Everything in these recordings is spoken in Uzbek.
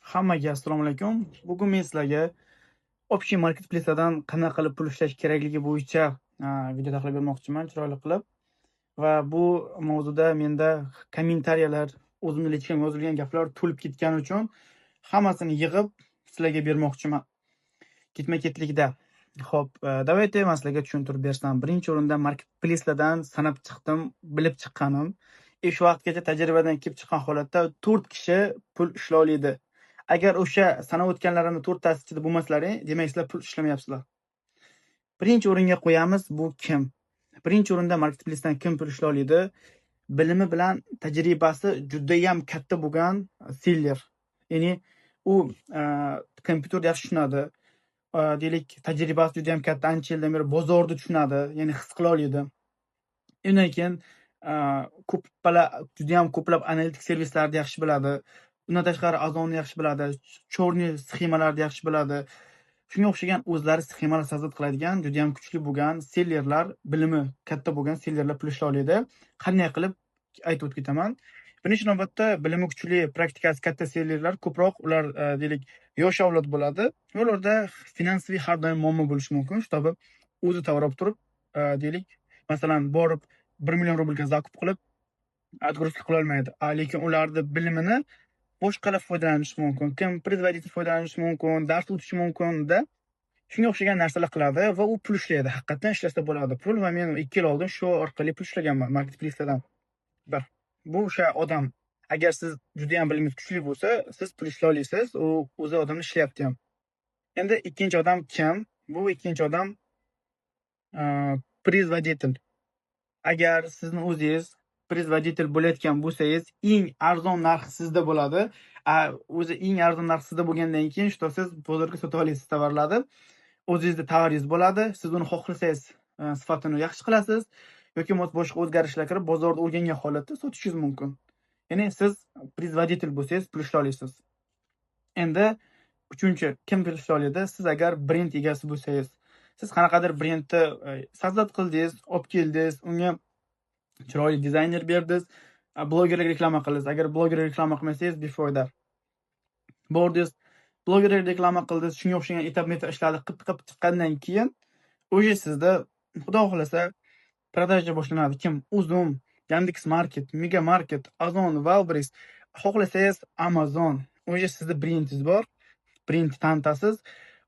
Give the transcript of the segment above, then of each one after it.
Hammaga assalomu alaykum. Bugun men sizlarga общий marketplace'lardan qanaqa qilib pul ishlash kerakligi bo'yicha video tahlil bermoqchiman, chiroyli qilib. Va bu mavzuda menda kommentariyalar, o'zimni личка mga yozilgan gaplar to'lib ketgani uchun hammasini yig'ib sizlarga bermoqchiman. Ketma-ketlikda. Xo'p, давайте man sizlarga tushuntirib bersam. Birinchi o'rinda marketplace'lardan sanab chiqdim, bilib chiqqanim. Shu vaqtgacha tajribadan kelib chiqqan holatda 4 kishi pul ishlay oladi. Agar o'sha sanab o'tganlarimni to'rttasi ichida bo'lmasalaring, demak, sizlar pul ishlamayapsizlar. Birinchi o'ringa qo'yamiz, bu kim? Birinchi o'rinda marketplace'dan kim pul ishlay oladi? Bilimi bilan tajribasi judayam katta bo'lgan seller. Ya'ni u kompyuterni yaxshi tushunadi. Deylik, tajribasi judayam katta, ancha yildan beri bozorni tushunadi, ya'ni his qila oladi. Undan keyin ko'p judayam ko'plab analitik servislarni yaxshi biladi. Undan tashqari Ozonni yaxshi biladi, черный sxemalarni yaxshi biladi. Shunga o'xshagan o'zlari sxemalar создать qiladigan, judayam kuchli bo'lgan sellerlar, bilimi katta bo'lgan sellerlar pul ishlay oladi. Qanday qilib, aytib o'tib ketaman. Birinchi navbatda bilimi kuchli, praktikasi katta sellerlar ko'proq ular deylik, yosh avlod bo'ladi va ularda финансовый har doim muammo bo'lishi mumkin. Чтобы o'zi tovar olib turib, deylik, masalan, borib 1 million rublga закуп qilib, отгрузка qilolmaydi. Lekin ularni bilimini boshqalar foydalanishi mumkin. Kim производитель foydalanishi mumkin, dars o'tishi mumkin-da. Shunga o'xshagan narsalar qiladi va u pul ishlaydi. Haqiqatdan ishlasa bo'ladi pul va men 2 yil oldin shu orqali pul ishlaganman marketplace'lardan. Bir. Bu o'sha odam. Agar siz judayam bilimingiz kuchli bo'lsa, siz pul ishlay olasiz. U o'zi odamlar ishlayapti ham. Endi ikkinchi odam kim? Bu ikkinchi odam производитель. Agar sizni o'zingiz производитель bo'layotgan bo'lsangiz, eng arzon narxi sizda bo'ladi. O'zi eng arzon narx sizda bo'lgandan keyin, что siz bozorga sota olasiz tovarlarni. O'zingizni tovaringiz bo'ladi. Siz uni xohlasangiz sifatini yaxshi qilasiz yoki bo'lmasa boshqa o'zgarishlar kirib, bozorda o'rgangan holatda sotishingiz mumkin. Ya'ni siz производитель bo'lsangiz, pul ishlay olasiz. Endi uchinchi kim pul ishlay oladi? Siz agar brend egasi bo'lsangiz, siz qanaqadir brendni создать qildingiz, olib keldingiz, unga chiroyli dizayner berdingiz, blogerlarga reklama qildingiz. Agar blogerga reklama qilmasangiz, befoyda. Bordingiz, blogerlarga reklama qildingiz, shunga o'xshagan etap-etap ishlarni qilib qilib chiqqandan keyin уже sizda, Xudo xohlasa, продажа boshlanadi. Kim? Uzum, Yandex Market, Mega Market, Ozon, Wildberries, xohlasangiz Amazon. Уже sizda brendingiz bor. Brend tanitasiz.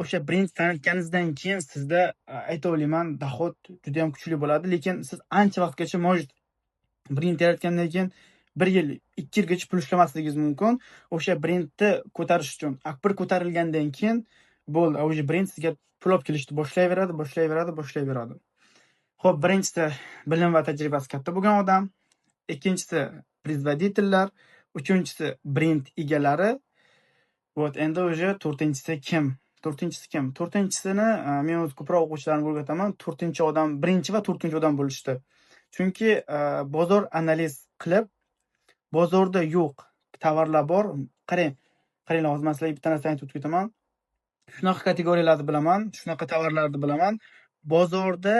O'sha brend tanitganingizdan keyin sizda ayta olaman, доход juda ham kuchli bo'ladi, lekin siz ancha vaqtgacha, может, brend yaratgandan keyin 1 yil, 2 yilgacha pul ishlamasligingiz mumkin. O'sha brendni ko'tarish uchun. Bir ko'tarilgandan keyin bo'ldi, уже brend sizga pul olib kelishni boshlayveradi, boshlayveradi, boshlayveradi. Xo'p, birinchisi bilim va tajribasi katta bo'lgan odam, ikkinchisi производитель lar, uchinchisi brend egalari. Вот, endi уже to'rtinchisi kim? To'rtinchisi kim? To'rtinchisini men o'zi ko'proq o'quvchilarimga o'rgataman. To'rtinchi odam, birinchi va to'rtinchi odam bo'lishdi. Chunki bozor analiz qilib, bozorda yo'q tovarlar bor. Qarang, qaranglar, hozir man sizlarga bitta narsani aytib o'tib ketaman. Shunaqa kategoriyalarni bilaman, shunaqa tovarlarni bilaman. Bozorda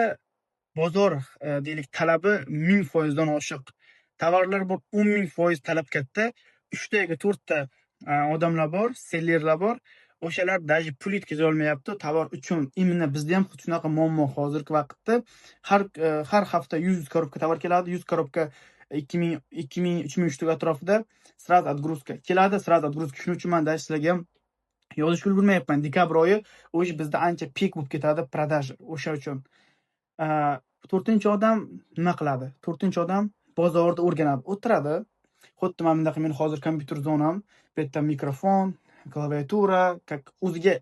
bozor deylik, talabi 1000% dan oshiq. Tovarlar bor, 10 000% talab katta. 3 ta yoki 4 ta odamlar bor, sellerlar bor. O'shalar даже pul yetkaza olmayapti tovar uchun. Именно bizda ham xuddi shunaqa muammo hozirgi vaqtda. Har hafta 100 коробка tovar keladi, 100 коробка 2000, 2000, 3000 штук atrofida, сразу отгрузка keladi, сразу отгрузка. Shuning uchun man даже sizlarga ham yozishga ulgurmayapman. Dekabr oyi уже bizda ancha пик bo'lib ketadi продажа, o'sha uchun. To'rtinchi odam nima qiladi? To'rtinchi odam bozorda o'rganadi, o'tiradi. Xuddi mana bunaqa men hozir kompyuter zonam, bu yerda mikrofon, klaviatura, как o'ziga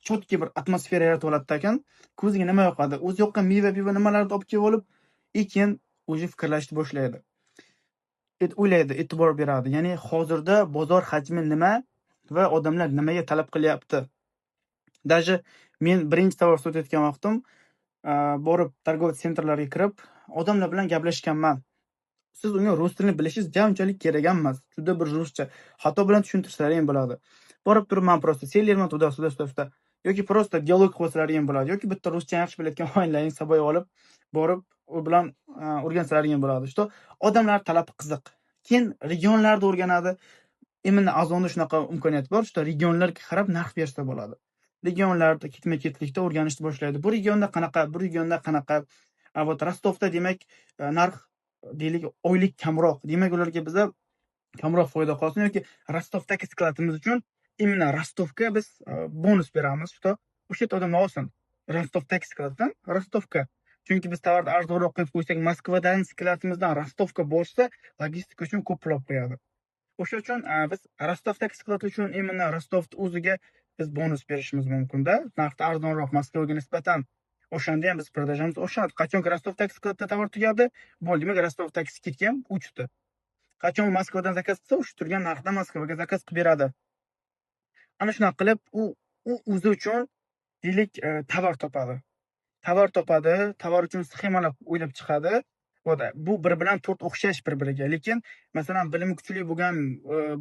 четкий bir atmosfera yaratib oladi ekan. Ko'ziga nima yoqadi? O'zi yoqqan meva-piva nimalarni olib kelib olib, и keyin уже fikrlashni boshlaydi. O'ylaydi, e'tibor beradi. Ya'ni hozirda bozor hajmi nima va odamlar nimaga talab qilyapti? Даже men birinchi tovar sotayotgan vaqtim borib торговый центр larga kirib, odamlar bilan gaplashganman. Siz unga rus tilini bilishingiz unchalik kerak ham emas. Juda bir ruscha xato bilan tushuntirsalar ham bo'ladi. Borib turib, man просто sellerman, туда-сюда, сюда-сюда. Yoki просто dialog qilsalar ham bo'ladi. Yoki bitta ruscha yaxshi bilayotgan og'aynilaring saboy olib, borib u bilan o'rgansalaring ham bo'ladi. Что odamlar talabi qiziq. Keyin regionlarda o'rganadi. Именно Ozonda shunaqa imkoniyat bor, что regionlarga qarab narx bersa bo'ladi. Regionlarda ketma-ketlikda o'rganishni boshlaydi. Bu regionda qanaqa, bu regionda qanaqa. A вот Rostovda, demak, narx, deylik, oylik kamroq. Demak, ularga biza kamroq foyda qolsin yoki Rostovdagi skladimiz uchun именно Rostovga biz bonus beramiz, что o'sha yerda odamlar olsin. Rostovdagi skladdan Rostovga. Chunki biz tovarni arzonroq qo'yib qo'ysak, Moskvadan skladimizdan Rostovga borsa, logistika uchun ko'p pul olib qo'yadi. O'sha uchun biz Rostovdagi sklad uchun именно Rostovni o'ziga biz bonus berishimiz mumkin-da. Narxni arzonroq Moskvaga nisbatan. O'shanda ham biz продажа miz oshadi. Qachonki Rostovdagi skladda tovar tugadi, bo'ldi, demak, Rostovdagi скидка ham uchdi. Qachon Moskvadan zakaz qilsa, o'sha turgan narxda Moskvaga zakaz qilib beradi. Ana shunaqa qilib u o'zi uchun, deylik, tovar topadi. Tovar topadi, tovar uchun sxemalar o'ylab chiqadi. Вот, bu bir bilan to'rt o'xshash bir-biriga. Lekin, masalan, bilimi kuchli bo'lgan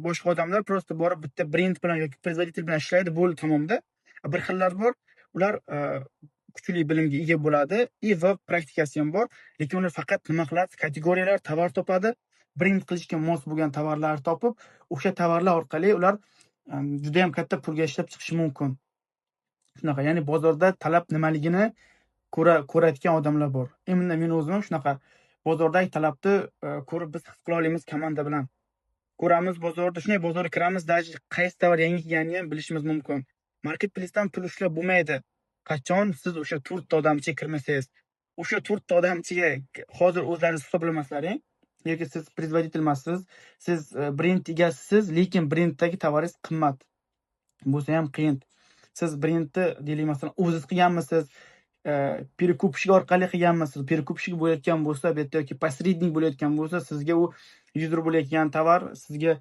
boshqa odamlar просто borib bitta brend bilan yoki производитель bilan ishlaydi, bo'ldi, tamomda. Bir xillar bor, ular kuchli bilimga ega bo'ladi и va praktikasi ham bor, lekin ular faqat nima qiladi? Kategoriyalar, tovar topadi, brend qilishga mos bo'lgan tovarlarni topib, o'sha tovarlar orqali ular judayam katta pulga ishlab chiqishi mumkin. Shunaqa, ya'ni bozorda talab nimaligini ko'radigan odamlar bor. Именно men o'zim ham shunaqa bozordagi talabni ko'rib biz his qila olamiz komanda bilan. Ko'ramiz bozorda, shunday bozorga kiramiz, даже qaysi tovar yangi kelganini ham bilishimiz mumkin. Marketplace'dan pul ishlab bo'lmaydi. Qachon siz o'sha to'rtta odam ichiga kirmasangiz, o'sha to'rtta odam ichiga hozir o'zlaringiz hisoblamaslaring, yoki siz производитель emassiz, siz brend egasisiz, lekin brenddagi tovaringiz qimmat bo'lsa ham qiyin. Siz brendni, deylik, masalan, o'zingiz qilganmisiz, перекупщик orqali qilganmisiz? Перекупщик bo'layotgan bo'lsa, bu yerda yoki посредник bo'layotgan bo'lsa, sizga u 100 rubl aytgan tovar sizga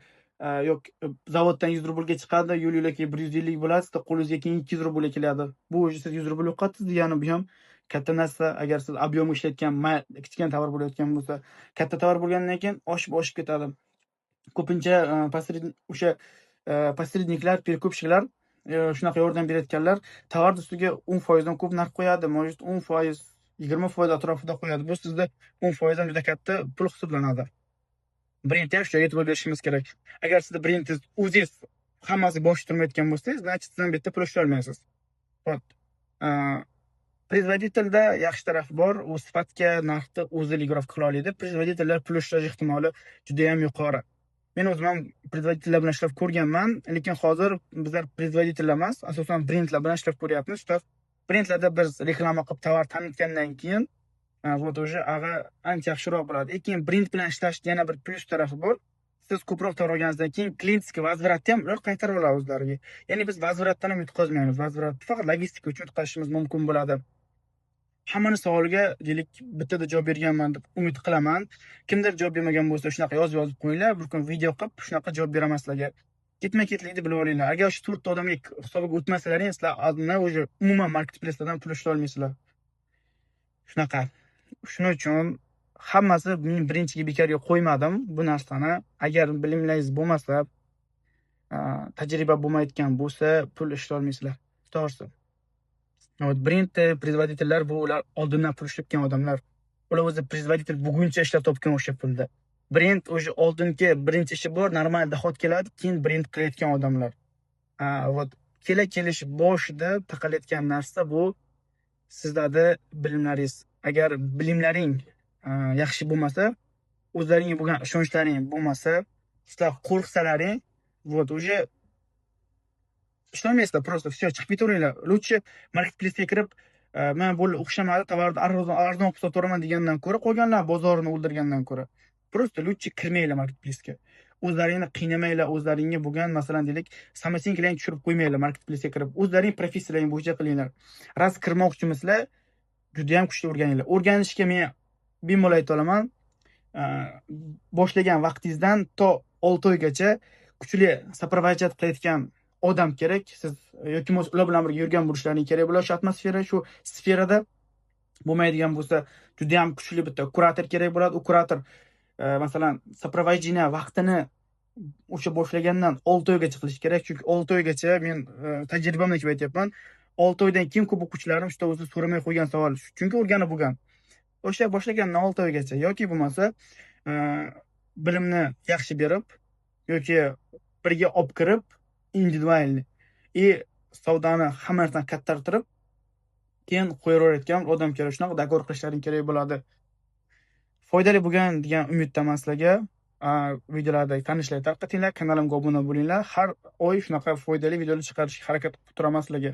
yo'q, zavoddan 100 rublga chiqadi, yo'l yo'lakay 150 bo'ladi, sizda qo'lingizga keyin 200 rubl keladi. Bu уже siz 100 rubl yo'qotdingiz degani, bu ham katta narsa. Agar siz объем ishlayotgan kichkina tovar bo'layotgan bo'lsa, katta tovar bo'lgandan keyin oshib oshib ketadi. Ko'pincha o'sha посредник lar, перекупщик lar, shunaqa yordam berayotganlar tovarni ustiga 10% dan ko'p narx qo'yadi, может, 10%, 20% atrofida qo'yadi. Bu sizda 10% ham juda katta pul hisoblanadi. Brendga ham shu joyga e'tibor berishimiz kerak. Agar sizda brendingiz o'zingiz hammasi bosh turmayotgan bo'lsangiz, значит, siz ham bu yerda pul ishlay olmaysiz. Вот. Производитель da yaxshi tarafi bor, u sifatga, narxni o'zi регулировка qila oladi. Производитель lar pul ishlash ehtimoli juda ham yuqori. Men o'zim ham производитель lar bilan ishlab ko'rganman, lekin hozir bizlar производитель lar emas, asosan brendlar bilan ishlab ko'ryapmiz. Что brendlarda biz reklama qilib tovar tanitgandan keyin, вот уже ag'a ancha yaxshiroq bo'ladi. Keyin brend bilan ishlashni yana bir plyus tarafi bor. Siz ko'proq tovar olganingizdan keyin клиентский возврат ni ham ular qaytarib oladi o'zlariga. Ya'ni biz возврат dan ham yutqazmaymiz. Возврат faqat logistika uchun yutqazishimiz mumkin bo'ladi. Hammani savoliga, deylik, bittada javob berganman deb umid qilaman. Kimdir javob bermagan bo'lsa, shunaqa yozib yozib qo'yinglar, bir kun video qilib shunaqa javob beraman sizlarga. Ketma-ketlikni bilib olinglar. Agar shu to'rtta odamga hisobiga o'tmasalaring, sizlar уже umuman marketplacelardan pul ishlay olmaysizlar. Shunaqa. Shuning uchun hammasi men birinchiga bekorga qo'ymadim bu narsani. Agar bilimlaringiz bo'lmasa, tajriba bo'lmayotgan bo'lsa, pul ishlay olmaysizlar. To'g'risi. Вот brend производитель lar bu ular oldindan pul ishlatgan odamlar. Ular o'zi производитель buguncha ishlab topgan o'sha pulni. Brend уже oldingi birinchi ishi bor, normal доход keladi, keyin brend qilayotgan odamlar. Вот kela kelish boshida taqalayotgan narsa bu sizlarni bilimlaringiz. Agar bilimlaring yaxshi bo'lmasa, o'zlaringga bo'lgan ishonchlaring bo'lmasa, sizlar qo'rqsalaring, вот уже ishlamaysilar, просто всё, chiqib ketaveringlar. Лучше marketplace'ga kirib, man bo'ldi, o'xshamadi, tovarni arzon arzon qilib sotaveraman degandan ko'ra, qolganlar bozorini o'ldirgandan ko'ra, просто лучше kirmanglar marketplace'ga. O'zlaringni qiynamanglar, o'zlaringga bo'lgan, masalan, deylik, самооценка laringni tushirib qo'ymanglar marketplace'ga kirib. O'zlaring professiyalaring bo'yicha qilinglar. Раз kirmoqchimisizlar, judayam kuchli o'rganinglar. O'rganishga men bemalol ayta olaman, boshlagan vaqtingizdan to 6 oygacha kuchli сопровождать qilayotgan odam kerak. Siz yoki bo'lmasa ular bilan birga yurgan bo'lishlaring kerak bo'ladi shu atmosfera, shu sferada. Bo'lmaydigan bo'lsa, judayam kuchli bitta kurator kerak bo'ladi. U kurator, masalan, сопровождение vaqtini o'sha boshlagandan 6 oygacha qilish kerak. Chunki 6 oygacha men tajribamdan kelib aytyapman. 6 oydan keyin ko'p o'quvchilarim shu o'zi so'ramay qo'ygan savol. Chunki o'rganib bo'lgan. O'sha boshlagandan 6 oygacha yoki bo'lmasa bilimni yaxshi berib yoki Birga olib kirib, индивидуальный и savdoni hamma narsani kattartirib, keyin qo'yaverayotgan odam kerak. Shunaqa договор qilishlaring kerak bo'ladi. Foydali bo'lgan degan umiddaman sizlarga. Videolarda tanishlar tarqatinglar, kanalimga obuna bo'linglar. Har oy shunaqa foydali videolar chiqarishga harakat qilib turaman sizlarga.